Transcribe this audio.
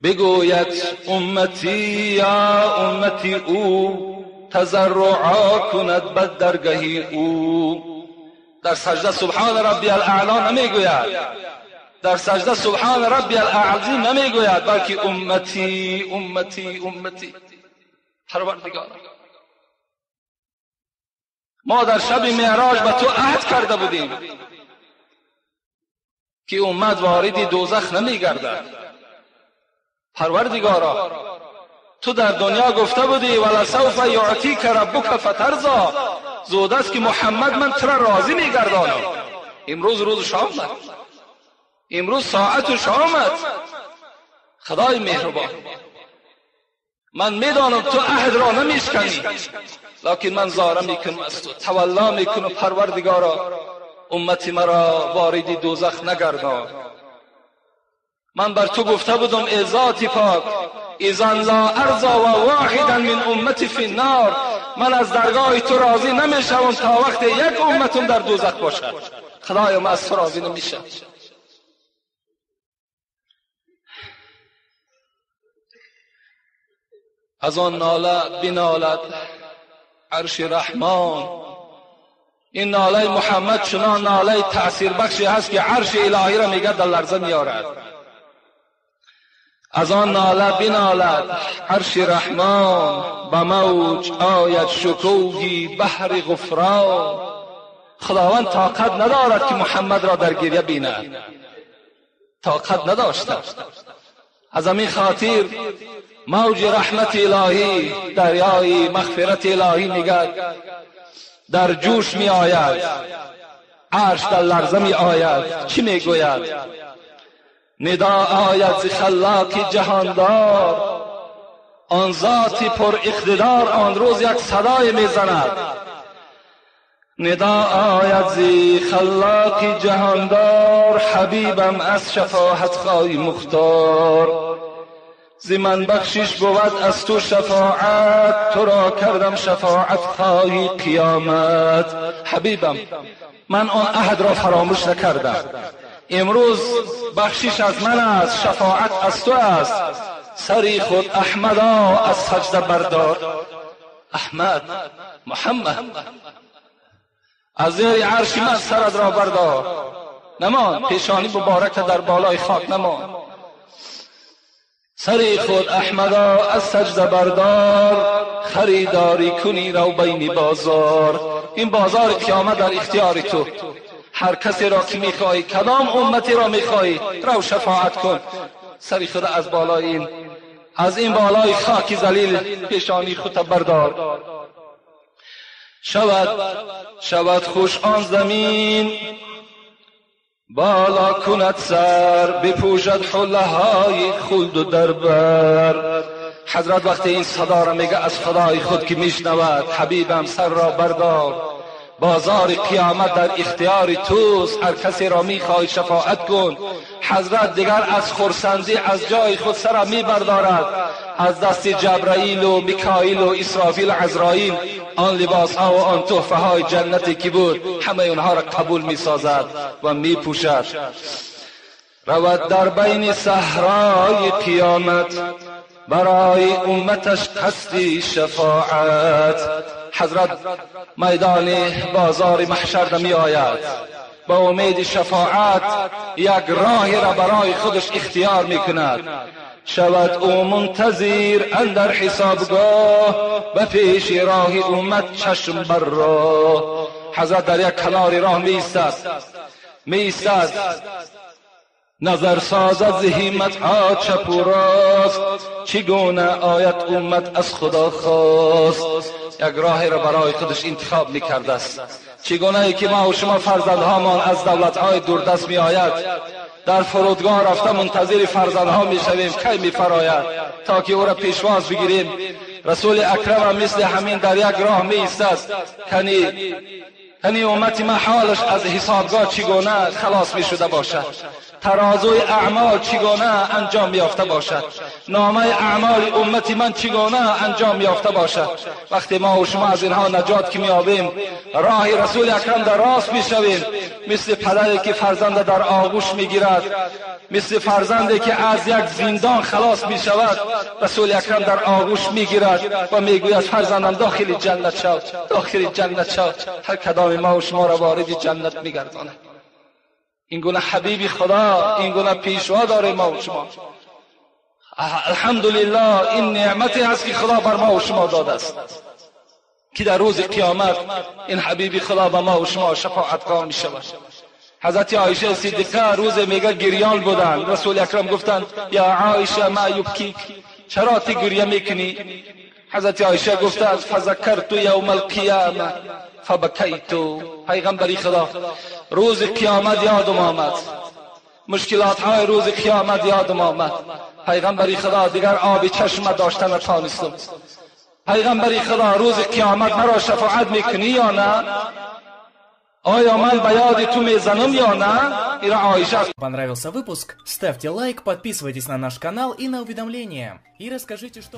بگوید امتی یا امتی او، تضرعا کند بد درگهی او. در سجده سبحان ربی الاعلی نمیگوید، در سجده سبحان ربی العظیم نمیگوید، بلکه امتی امتی امتی. پروردگار، ما در شب معراج به تو عهد کرده بودیم که امت وارد دوزخ نمیگردد. پروردگارا، تو در دنیا گفته بودی ولسوف یعطیک ربک فترضی، زود است که محمد من تو را راضی میگردانم. امروز روز شام آمد، امروز ساعت شام آمد. خدای مهربان، من میدانم تو عهد را نمیشکنی، لکن من زاره میکنم از تو، تولا میکنم. پروردگارا، امت مرا وارد دوزخ نگردان. من بر تو گفته بودم ای ذات پاک، اذن لا ارضی و واحدا من امتی فی النار، من از درگاه تو راضی نمیشوم تا وقت یک امتم در دوزخ باشد. خدایا، من از تو راضی نمیشم. از آن ناله بنالد عرش رحمان. این ناله محمد چنان ناله تأثیر بخشی هست که عرش الهی را میگه در لرزه میارد. از آن ناله بنالد عرش رحمان، به موج آید شکوهی بحر غفران. خداوند طاقت ندارد که محمد را در گریه بیند، طاقت نداشته. از همین خاطر موج رحمت الهی، دریای مغفرت الهی میگد در جوش می آید، عرش در لرزه می آید. چی می گوید؟ ندا آید ز خلاق جهاندار، آن ذات پر اقتدار آن روز یک صدای میزند. ندا آید ز خلاق جهاندار، حبیبم از شفاعت خواهی مختار. ز من بخشش بود از تو شفاعت، تو را کردم شفاعت خواهی قیامت. حبیبم، من آن عهد را فراموش نکردم. امروز بخشش از من است، شفاعت از تو است. سری خود احمدا از سجده بردار. احمد، محمد، از زیر عرش من سرت را بردار. نمان پیشانی مبارک در بالای خاک نمان. سری خود احمدا از سجده بردار، خریداری کنی رو بین بازار. این بازار قیامت در اختیار تو. هر کسی را که میخواهی، کدام امتی را میخواهی، رو شفاعت کن. سری خود از بالای این، از این بالای خاک ذلیل پیشانی خود بردار. شود خوش آن زمین، بالا کند سر، بپوشد حله های خلد و دربر. حضرت وقتی این صدا را میگه از خدای خود که میشنود، حبیبم سر را بردار، بازار قیامت در اختیار توست، هر کسی را میخوای شفاعت کن. حضرت دیگر از خرسندی از جای خود سر میبردارد، از دست جبرائیل و میکائیل و اسرافیل و عزرائیل آن لباس ها و آن تحفه های جنتی که بود همه اونها را قبول میسازد و میپوشد. رود در بین صحرای قیامت، برای امتش قصدی شفاعت. حضرت میدان بازار محشر می آید، با امید شفاعت یک راه را برای خودش اختیار می کند. شود او منتظر اندر حسابگاه، به پیش راه امت چشم بر راه. حضرت در یک کنار راه می ایستد، نظر سازد ز همت ها چپ و راست، چگونه آید امت از خدا خواست. یک راهی را برای خودش انتخاب میکرده است. چگونه ای که ما و شما فرزندهامان از دولتهای دوردست می آید، در فرودگاه رفته منتظر فرزندها می شویم کی می فراید تا که او را پیشواز بگیریم. رسول اکرم هم مثل همین در یک راه می ایستد، کنی امت ما حالش از حسابگاه چگونه خلاص می شده باشد. ترازوی اعمال چگونه انجام یافته باشد، نامه اعمال امت من چگونه انجام یافته باشد. وقتی ما و شما از اینها نجات که میابیم، راه رسول اکرم در راست میشویم، مثل پدری که فرزند در آغوش میگیرد، مثل فرزندی که از یک زندان خلاص میشود، رسول اکرم در آغوش میگیرد و میگوید فرزندم داخل جنت شو، داخل جنت شو. هر کدام ما و شما را وارد جنت میگرداند. این گونه حبیب خدا، این گونه پیشوا داره ما و شما. الحمدلله این نعمتی هست که خدا بر ما و شما داده است که در روز قیامت این حبیب خدا به ما و شما شفاعتگار می شود. حضرت عایشه صدیقه روز میگه گریان بودند. رسول اکرم گفتند یا عایشه ما یبکیک، چرا تی گریه میکنی؟ حضرت عایشه گفتند فذکرت یوم القیامه فبکیت. پیغمبری خدا، روز قیامت یادم آمد، مشکلات های روز قیامت یادم آمد. پیغمبری خدا دیگر آب چشم داشتن نتانستم. پیغمبری خدا روز قیامت مرا شفاعت میکنی یا نه؟ آیا من به یاد تو میزنم یا نه؟ اینا عایشه. Понравился выпуск? Ставьте лайк, подписывайтесь на наш канал и на уведомления. И расскажите, что...